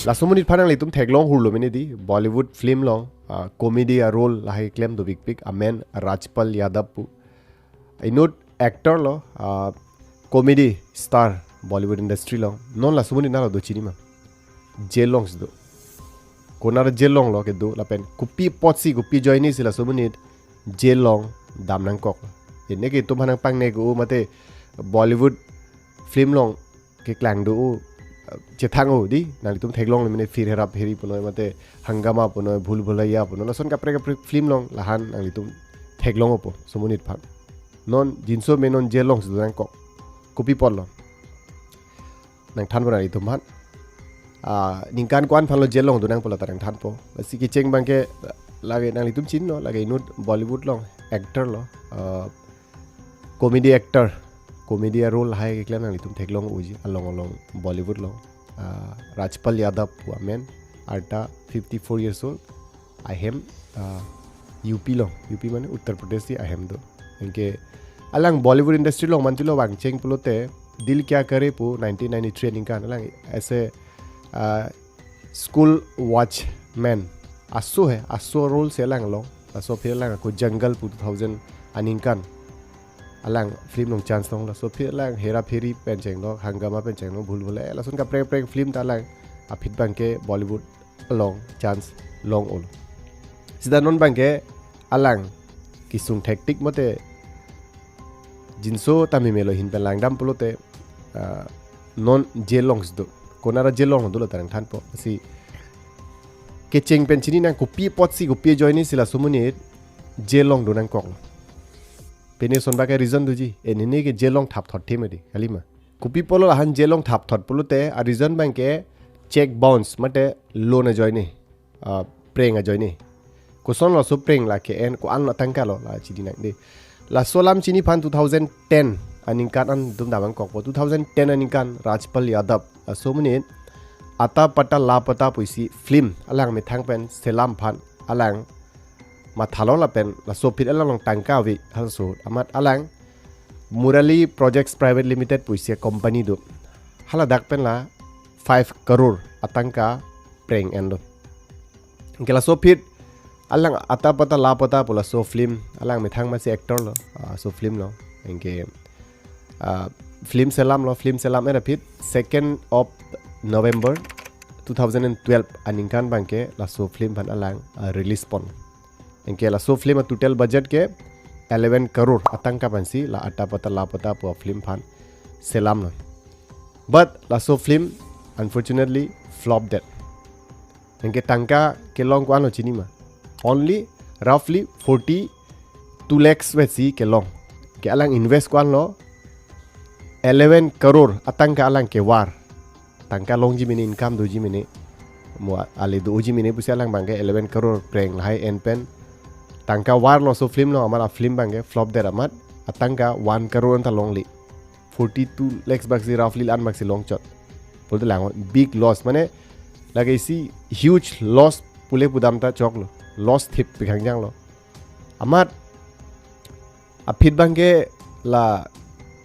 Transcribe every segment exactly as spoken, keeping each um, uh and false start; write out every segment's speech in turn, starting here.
Laso amonit aphan nanglitum theklong hurlo mene di, Bollywood film along, ah, comedy a-role lahai klem dopikpik amen Rajpal Yadav pu. Inut actor lo, ah, comedy star Bollywood industry along. Non laso amonit nalo do chini ma? Jail alongsi do. Konat jail along lo kedo lapen kopi apotsi, kopi ajoinesi laso amonit jail along dam nangkok. Ene ke itum aphan nangpangne ko mate Bollywood film along keklang do, chethang o di, nanglitum theklong mene Phir Hera Pheri punoi mate Hungama punoi, Bhool Bhulaiya punoi, lason kaprek kaprek film along lahan nanglitum theklong opo, laso amonit aphan. Non jinso me non jail alongsi do nangkok. Kopi apotlo? Nangthanpo nanglitum aphan. Ah, ningkan ko-an aphanlo jail along do nangpo lata nangthanpo. Lasi kecheng abangke lake nanglitum chinilo, lake inut Bollywood along actor lo. Ah, comedy actor, comedy a-role lahai keklem nanglitum theklong unji along along Bollywood along. Ah, Rajpal Yadav pu amen, arta fifty-four years old, ahem, ah, U P along, U P mane Uttar Pradesh si ahem do. Anke alang Bollywood industry along mantulo vangcheng pulote Dil Kya Kare pu nineteen ninety-three aningkan alang as a, ah, school watchman aso he, aso role si alang long. Laso aphi alang ako Jungle pu two thousand aningkan alang film along chance longlo. Laso aphi alang Hera Pheri pen chenglok, Hungama pen chenglok, Bhool Bhulaiya, lason kaprek kaprek film ta alang aphi abangke Bollywood along chance long-olo. Sita non abangke alang kesung thektik mate jinso tame melo ahin pen langdam pulote, ah, non jail alongsi do. Konat jail along dolo ta nangthanpo. Lasi kecheng pen chini nang, kopi apotsi, kopi ajoinesi laso amonit jail along do nangkoklo. Pine ason abangke reason doji. Enine ke jail along thapthot the mati, kalima. Kopi apotlo lahan jail along thapthot pulote, a-reason abangke cheque bounce mate loan ajoine, ah, preng ajoine. Kosonlo laso preng, lake en ko-anlo atangkalo, la chini nang di. Laso alam chini aphan two thousand ten aningkan an itum dam nangkokpo. Two thousand ten aningkan Rajpal Yadav, laso amonit Ata Pata Lapata pusi film alang methang pen selam aphan alang mathalo lapen laso aphi alang along tangka ave halaso amat alang Murali Projects Private Limited pusi company do. Haladak pen la five crore atangka preng enlo. Anke laso aphi alang Ata Pata Lapata pu laso film alang methang masi actor lo, ah, laso film lo. Anke, ah, film selamlo, film selam en aphi second of November two thousand and twelve aningkan abangke laso film aphan alang, ah, release pon. Anke laso film a-total budget ke eleven crore atangka pensi la Ata Pata Lapata pu film aphan selamlo. But laso film unfortunately flop det. Anke tangka kelong ko-anlo chini ma? Only roughly forty-two lakhs pensi kelong. Anke alang invest ko-anlo eleven crore atangka alang kevar. Tangka longji mene, income doji mene, mo ale doji mene pusi alang abangke eleven crore preng lahai en pen tangka varlo laso film along, amat a-film abangke flop det amat atangka one crore anta longle. Forty-two lakhs bak si roughly la-an bak si longchot. Pulote lang big loss, mane lake isi huge loss pule pudam ta choklo. Loss thip pi khangjanglo. Amat aphi abangke la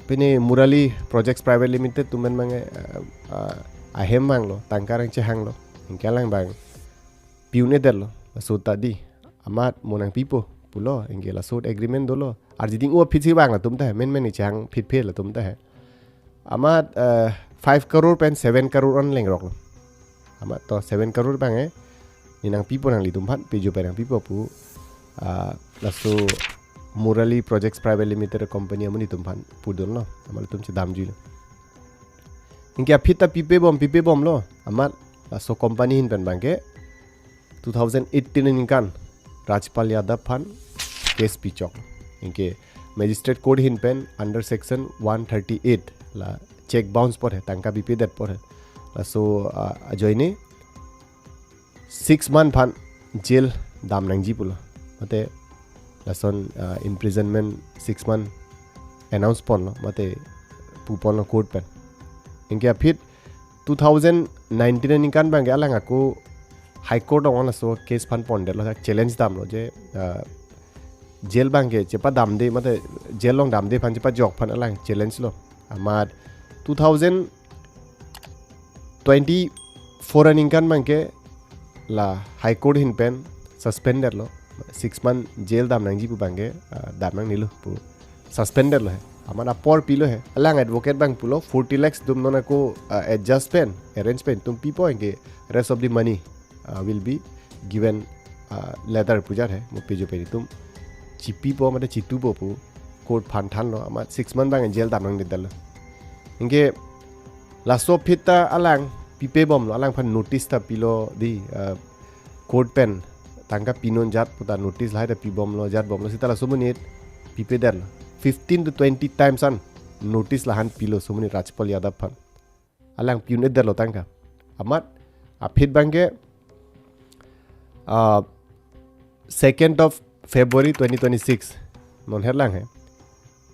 pine Murali Projects Private Limited atum pen abangke, ah, ah, ahem vanglo, tangka rang chehanglo. Anke alang abang pi un-edetlo, laso ta di. Amat mo nangpipo pulo, anke laso agreement dolo. Arjiding o aphi si vang latum ta he, men men ni chehang phitphe latum ta he. Amat, eh, five crore pen seven crore an lengroklo. Amat to seven crore abangke ne nangpipo nanglitum aphan, pejo pen nangpipo pu, ah, laso Murali Projects Private Limited company amonit atum aphan pudunlo. Amat latum chedamjuilo. Anke aphi ta pipe bom, pipe bomlo. Amat laso company ahin pen abangke two thousand eighteen aningkan Rajpal Yadav aphan case pichok. Anke Magistrate Court ahin pen under section one thirty-eight la cheque bounce apot he, tangka bipedet apot he, laso, ah, ajoine six month aphan jail dam nangji pulo. Mate lason, ah, imprisonment six month announce ponlo, mate pu ponlo court pen. Anke aphi two thousand nineteen aningkan abangke alang ako High Court along laso case aphan pondetlo, challenge damlo je, ah, jail abangke chepadamde, mate jail along damde aphan chepajok aphan alang challenge lo. Amat two thousand twenty-four four aningkan abangke la High Court ahin pen suspended lo, six month jail dam nangji pu abangke, ah, dam nangnelo pu suspended lo he. Amat apor pilo he. Alang advocate abang pulo forty lakhs atum non ako, ah, adjust pen, arrange pen atum pipo, anke rest of the money, ah, will be given, ah, later pu ajat he. Mo pejo pen itum chipipo mate chitupo pu court aphan thanlo, amat six month abang jail dam nangledetlo. Anke laso aphi ta alang pipe bomlo, alang aphan notice ta pilo dei, ah, court pen tangka pinon ajat pu ta notice lahai ta pi bomlo, jat bomlo, seta laso amonit pipedetlo. Fifteen to twenty times an notice la-an pilo laso amonit Rajpal Yadav aphan. Alang pi-un-edetlo tangka. Amat aphi abangke, ah, second of February twenty twenty-six, non herlang he,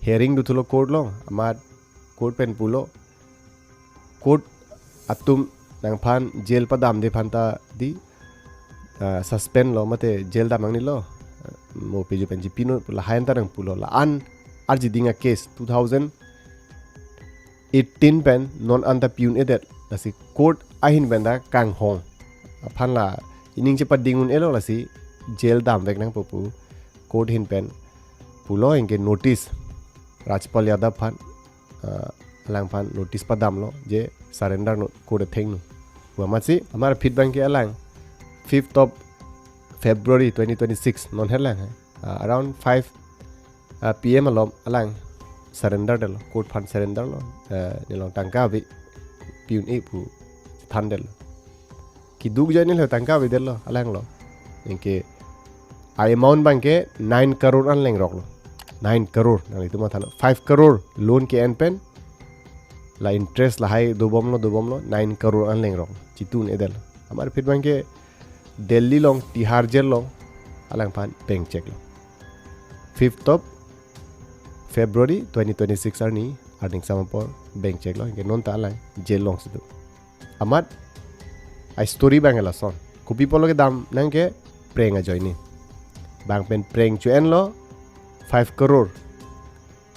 hearing dothulo court along, amat court pen pulo, court atum nangphan jail padamde aphan ta dei, ah, suspend lo mate jail dam nangnelo, mo pejo pen chipinon, lahai an ta nangpulo. La-an arjiding a-case two thousand eighteen pen non anta pi-un-edet, lasi court ahin pen ta kanghong aphan la ining chepading un-elo, lasi jail damvek nangpo pu court ahin pen pulo, anke notice Rajpal Yadav aphan, ah, alang aphan notice padamlo je surrender non court athengno pu. Amatsi amat aphi abangke alang fifth of February twenty twenty-six, non herlang he, ah, around five, ah, P M alom alang surrender detlo, court aphan surrender lo, ah, nelong tangka ave, pi-un-e pu thandetlo. Keduk ajoine lo tangka avedetlo alanglo. Anke a-amount abangke nine crore an lengroklo. Nine crore, nanglitum matha non. Five crore loan ke-en pen, la interest lahai dobomlo, dobomlo, nine crore an lengroklo. Chitu un-edetlo. Amat aphi abangke Delhi along, Tihar jail along alang aphan bengcheklo. Fifth of February twenty twenty-six arni, arni ingsam apor bengcheklo, anke non ta alang jail alongsi do. Amat a-story abang lason. Kopi apotlo kedam nang ke, prank ajoine. Bang pen prank cho-enlo five crore.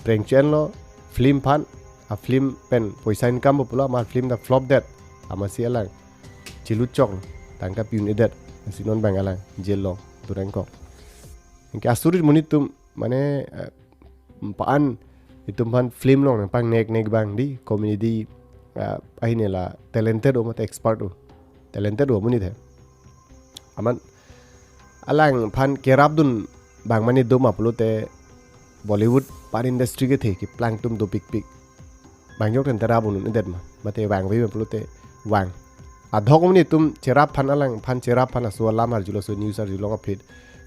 Prank cho-enlo film aphan, a-film pen poisa income po pulo, amat film ta flop det. Amatsi alang chilut choklo, tangka pi-un-edet. Lasi non abang alang jail along do nangkok. Anke asurit amonit atum mane, eh, pa-an itum aphan film along nangpangnek nek abang dei, comedy, eh, ahin la talented o mate expert o. Talented o amonit he. Amat alangphan kerapdun abang mane do ma pulote Bollywood pan industry kethe keplang atum dopikpik. Bang jok ten terap un-edet ma, mate vangve ma pulote vang. Adhok amonit atum cherap aphan, alangphan cherap aphan laso alam arjulo, laso news arjulo aphi.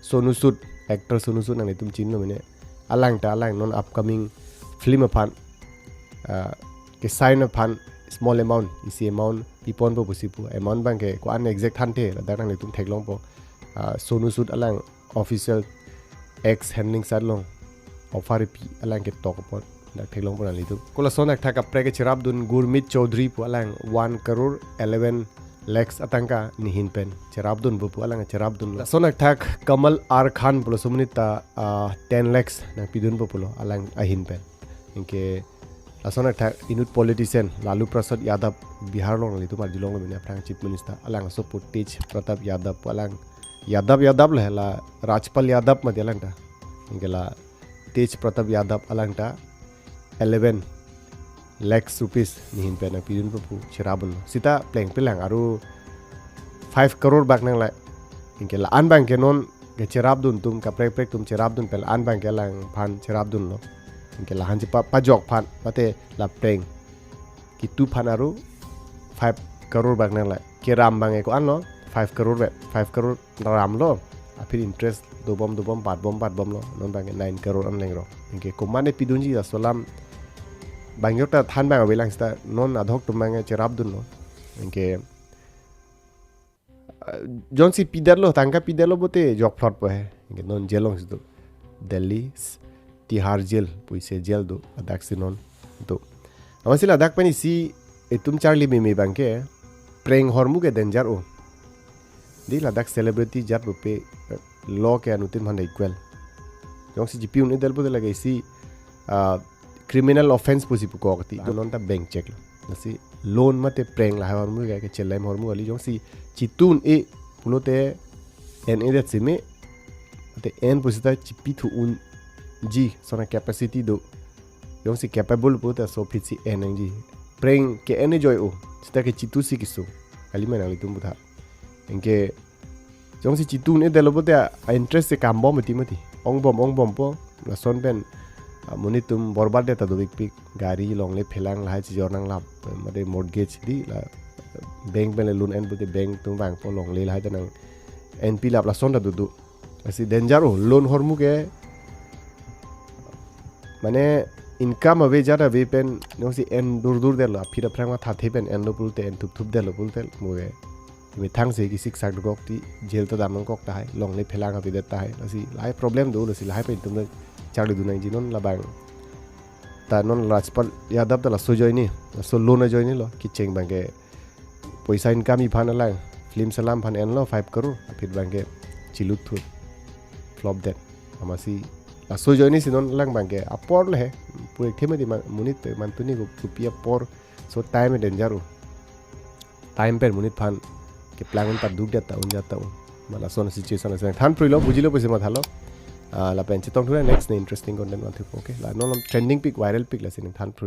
Sonu Sood, actor Sonu Sood nanglitum chinilo mene. Alang ta alang non upcoming film aphan, ah, ke-sign aphan small amount, isi amount piponpo pusi pu. Amount abangke ko-an exact thanthe, ladak nanglitum theklongpo. Ah, Sonu Sood alang official X handling site along offer pi, alang ketok apot dak theklongpo nanglitum. Ko lason athak kaprek ke cherapdun Gurmeet Chaudhary pu, alang one crore eleven lakhs atangka nehin pen cherapdunpo pu, alang cherapdunlo. Lason athak Kamal R Khan pulo laso amonit ta, ah, ten lakhs nangpidunpo pulo alang ahin pen. Anke lason athak inut politician Lalu Prasad Yadav, Bihar along nanglitum arjulonglo mene, aphrang Chief Minister, alang asopo Tej Pratap Yadav pu, alang Yadav Yadav le, la Rajpal Yadav mati alang ta. Anke la Tej Pratap Yadav alang ta eleven lakhs rupees nehin pen nangpidunpo pu cherapdunlo. Seta plengplang aru five crore bak nanglai. Anke la-an abangke non kecherapdun atum, kaprek prek atum cherapdun pen la-an abangke alangphan cherapdunlo. Anke la-an chepa pajok aphan mate la prank kitu aphan aru five crore bak nanglai. Keram abangke ko-anlo, five crore vet, five crore ramlo. Aphi interest dobom dobom, patbom patbomlo. Non abangke nine crore an lengrok. Anke komatne pidunji laso alam bang jok ta than abang avelang, seta non adhok atum abangke cherapdunlo. Anke, ah, jongsi pidetlo, tangka pidetlo pulote jokphlotpo he. Anke non jail alongsi do. Delhi, s-, Tihar jail pusi jail do, ladaksi non do. Amatsi ladak pen isi itum charli meme abangke, prank ahormu ke danger o. Dei, ladak celebrity ajat pupe, eh, law ke anuttin aphan ta equal. Jongsi chipi-un-edet pulote lake isi, ah, criminal offence pusi pukok ti. Non ta bengcheklo. Lasi loan mate prank lahai ahormu ke, kechelem ahormu kali, jongsi chitu un-e pulote en-edet seme, mate en pusita chipithu unji, lason a-capacity do. Jongsi capable pulote laso aphi si en nangji. Prank ke-en-e joi-o, seta kechitusi kesung. Kali ma nanglitum aphuthak. Anke jongsi chitu un-edetlo pulote a-interest si kambom mati mati. Ongbom ongbompo, lason pen, ah, monit atum borbad det ta dopikpik. Gari longle phelang lahai chijor nanglap. Mate mortgage di la, bank pen le loan en pulote bank atum vangpo, longle lahai ta nang-enpilap, lason ta dodo. Lasi danger o, loan ahormu ke. Mane income ave jat ave pen, jongsi en dur dur detlo, aphi aphrang mathathe pen enlo pulote, en thup thup detlo pulote, mo ke methang si kisik sak dokok ti, jail ta dam nangkok tahai, longle phelang avedet tahai. Lasi lahai problem do, lasi lahai pen itum ta charlidun nangji. Non labang ta non Rajpal Yadav ta laso ajoine, laso loan ajoine lo, kecheng abang ke poisa income-ji aphan alang, film salam aphan enlo five crore, aphi abang ke chilut thu, flop det. Amatsi laso ajoine si non alang abang ke apor le he, pu-ik thema di man-, monit pe mantuni ko pupi apor, so time danger o. Time pen monit aphan keplang un ta duk det ta un jat ta un. Ma lason situation lasi nangthan phruilo, bujilo pusi mathalo. Ah, lapen chetong thunang next ne interesting content vanthupo, okay? La non trending pik, viral pik, lasi nangthan phru.